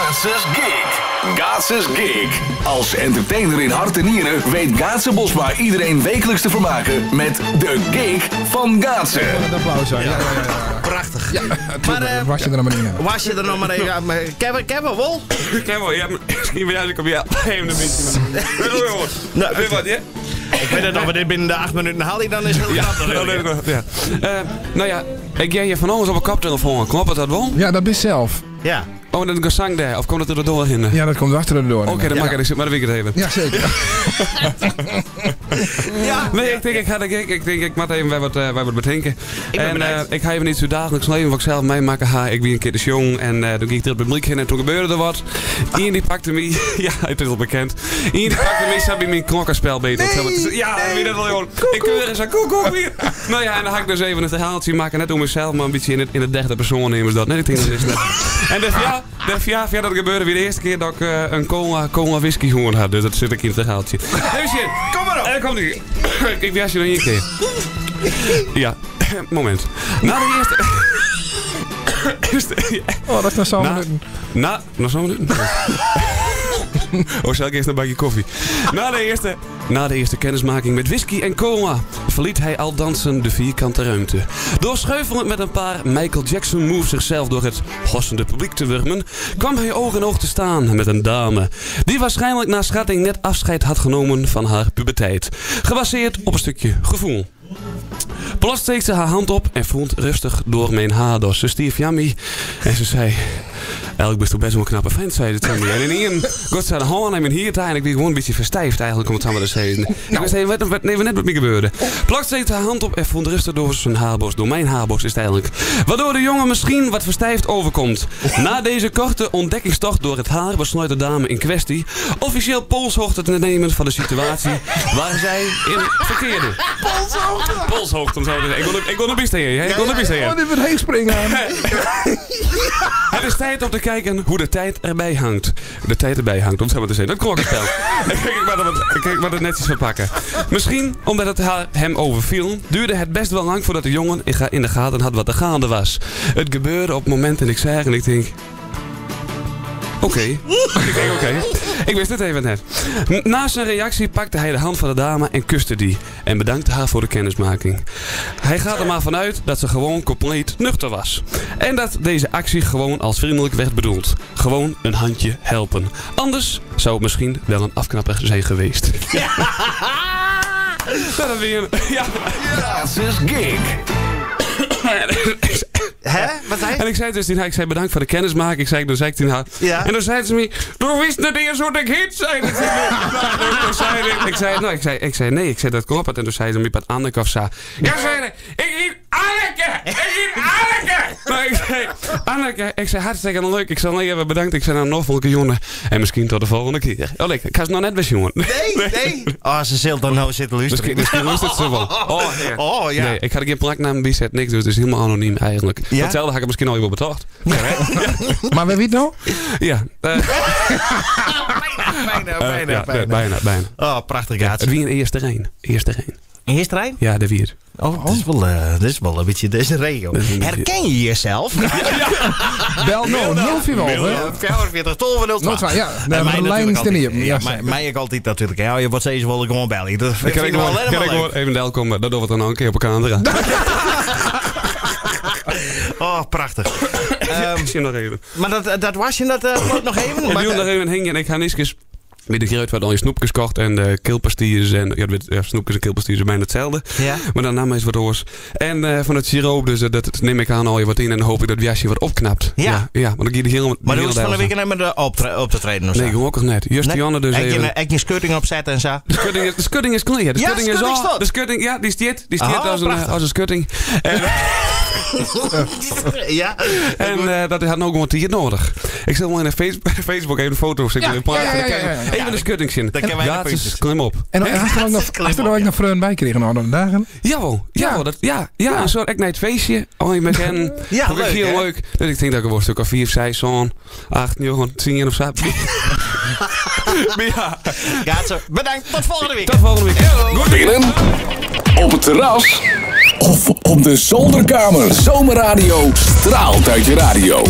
Gaatses Gig. Gaatses Gig. Als entertainer in hart en nieren weet Gaatse Bosma iedereen wekelijks te vermaken met de Gig van Gaatse. Een applaus aan. Ja. Prachtig. Ja, Maar, was je er nog maar in. Was je er nog maar even? Maar Kevin, wel? Kevin, ja, misschien ben jij ook op je even een beetje. Maar- Nou, Weet je wat, ja? Ik weet het of we dit binnen de 8 minuten halen, dan is het heel Ja, knap dat natuurlijk. weet ik nog, ja. Nou ja, ik jij je van alles op een koptelefoon. Klopt dat wel? Ja, dat is zelf. Ja. Oh, en dan gezang daar. Of komt het er doorheen? Ja, dat komt achter de door. Oké, dan maak ik het, maar dan weet ik het even. Ja, zeker. Ja. Nee, ik denk ik ga de gig. Ik denk ik moet even bij wat bedenken. Ik ben En benieuwd. ik ga even iets zo dagelijks leven wat ik zelf meemaken ga. Ik ben een keer de jong en toen ging ik er het publiek in en toen gebeurde er wat. Ian die pakte me, ja, het is al bekend. Ian die pakte me, zat bij mijn klokkenspel beter. Nee, ja, wie dat wel, joh. Ik keur eens aan koekoek weer. Nou ja, en dan ga ik dus even een verhaaltje maken, net om mezelf, maar een beetje in het derde persoon nemen ze dat. Nee, ik denk dat is net. En de ja, dat gebeurde weer de eerste keer dat ik een cola whisky gehoord had. Dus dat zit ik in het verhaaltje. Even zien. Kom maar op. En dan komt ie. Ik wijs je nog één keer. Ja, moment. Na de eerste... eerste Oh, dat is nog zo'n Na- minuten. na, nog zo'n minuut? Oh, zal ik eerst een bakje koffie? Na de eerste kennismaking met whisky en cola verliet hij al dansend de vierkante ruimte. Door scheuvelend met een paar Michael Jackson moves zichzelf door het hossende publiek te wurmen, kwam hij oog in oog te staan met een dame die waarschijnlijk na schatting net afscheid had genomen van haar puberteit. Gebaseerd op een stukje gevoel. Plots steekt ze haar hand op en voelt rustig door mijn haar door. Ze stief Jammy en ze zei... Eigenlijk best toch best wel een knappe vent, zei ze tegen mij. En in één, God zei de hand en hier en ik ben gewoon een beetje verstijfd eigenlijk, om het zo maar te zeggen. Ik wist even wat, nee, net wat me gebeurde. Plak steekt haar hand op en vond rustig door zijn haarborst, door mijn haarborst is het eigenlijk. Waardoor de jongen misschien wat verstijfd overkomt. Na deze korte ontdekkingstocht door het haar besluit de dame in kwestie officieel polshoogte te nemen van de situatie waar zij in verkeerde. Polshoogte? Polshoogte, om zo te zeggen. Ik wil een biest heen, hè? Ik wil een biest heen. Oh, dit wordt heen springen aan. Het is tijd om te kijken hoe de tijd erbij hangt. De tijd erbij hangt, om het zo maar te zeggen. Dat klokkenspel. Ik maar dat netjes verpakken. Misschien omdat het hem overviel, duurde het best wel lang voordat de jongen in de gaten had wat er gaande was. Het gebeurde op het moment en ik zei en ik denk... Oké. Ik denk oké. Ik wist het even net. Na zijn reactie pakte hij de hand van de dame en kuste die. En bedankte haar voor de kennismaking. Hij gaat er maar vanuit dat ze gewoon compleet nuchter was. En dat deze actie gewoon als vriendelijk werd bedoeld. Gewoon een handje helpen. Anders zou het misschien wel een afknapper zijn geweest. Dat is weer een... Ja. Gaatses Gig. Hè? Wat zei je? En ik zei dus tegen haar, ik zei bedankt voor de kennismaking. Ik zei, toen zei ik tegen haar. Ja. En toen zei ze me, toen wist het eerst hoe ik hit, zei ze. Nou, toen zei ik, ik zei, nou, ik zei nee, ik zei dat klopt. En toen zei ze me, wat Anneke of zo. Ja, zei ze, ik heet Anneke! Ik heet Anneke! Nou, ik zei, Anneke, ik zei hartstikke leuk. Ik zei, nee, even bedankt. Ik zei, nou, nog een keer, jongen. En misschien tot de volgende keer. Oh, ik ga ze nog net bij jongen. Nee, nee. Oh, ze zult dan nou zitten luisteren. Misschien luistert ze wel. Oh, heer. Oh, ja. Nee, ik had geen plaknaam bij zet, niks, dus het is helemaal anoniem eigenlijk. Ja? Hetzelfde had ik misschien al wel betocht. Maar wie weet nou? Ja. Bijna, bijna, ja, bijna. bijna, bijna. Oh, prachtig, Gaats. Het wie een eerste Rijn. Eerste Rijn. Eerste Rijn? Ja, de vier. Oh, dat is wel, dat is wel een beetje deze regio. Dat is een beetje- Herken je jezelf? Bel nou 040. 44 12 02. 02, ja. En De mij lijn natuurlijk is er niet altijd. op. Ja, Ja, mij, mij ook altijd natuurlijk. Ja, je wordt steeds wel gewoon bellen. Dat vind Kan ik ik wel gewoon, kan helemaal ik gewoon leuk. even del komen? Dat doen we dan nog een keer op elkaar aan. Oh, prachtig. Ik zie nog even. Maar dat was je dat loopt nog even? Ik Maar, wil nog even hingen en ik ga niks bij de Geruit wat al je snoepjes kocht en de keelpastilles en ja, ja, snoepjes en keelpastilles zijn bijna hetzelfde. Ja. Maar dan nam eens wat oors. En van het siroop, dus dat neem ik aan al je wat in en dan hoop ik dat het jasje wat opknapt. Ja. Ja, ja, want dan giet de hele Maar de hoe is hele van de dag weekend met de op te treden of zo? Nee, gelukkig net. Just Nee? Janne dus Heb je even. een- heb je een schutting opzetten en zo? De schutting is klaar. De Ja, schutting is schutting al. staat. De schutting, ja, die stiert. Die stiert Oh, prachtig. als een schutting. En, Ja. en dat had ook gewoon tijd nodig. Ik zal wel in de Facebook even een foto zetten. Ja, Even ja, ja, ja, ja. Even de schutting zien. Dan kennen wij de Ja, het is puntjes. klim op. En dan had er ook nog, had er ook nog vreun bij kregen nou, de dagen. Jawel, jawel. Dat, ja, ja, een soort echt naar het feestje. Oh, je met hen. Ja, Vond ik leuk, heel hè? leuk. Dus ik denk dat ik een stuk of 4, 6, zo'n 8, 9, 10 of zo. Maar ja, Gaatse, bedankt. Tot volgende week. tot volgende week. Goed. Binnen, op het terras of op de zolderkamer. Zomerradio straalt uit je radio.